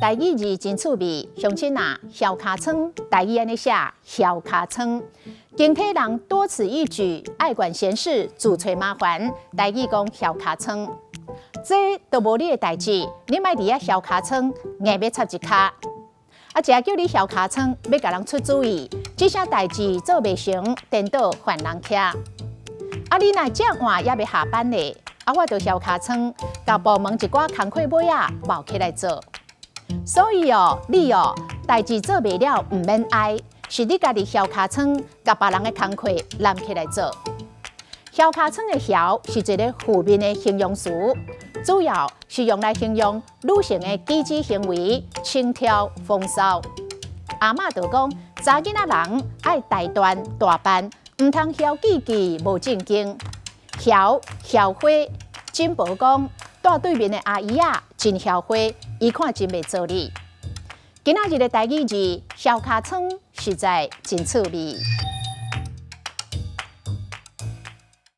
台語字真趣味，鄉親啊，囂尻川，台語按呢寫，囂尻川。經體人多此一舉，愛管閒事，自揣麻煩。台語講囂尻川，這都無你的代誌，你莫佇遐囂尻川，硬欲插一跤。啊，這叫你囂尻川，欲共人出主意，這啥代誌做袂成，顛倒犯人徛。啊，你若這晚猶未下班咧，啊，我就囂尻川，共部門一寡工課尾仔冒起來做。所以哦，你哦，代誌做袂了，毋免哀，是你家己囂尻川，共別人的工課攬起來做。囂尻川的囂是一个負面的形容詞，主要是用來形容女性的舉止行為輕佻風騷。阿嬤就講，查囡仔人愛大段大範，毋通囂叽叽無正經。囂囂花，金婆講，蹛對面的阿姨仔真囂花，伊看真袂做理。今仔日的台語字囂尻川實在真趣味。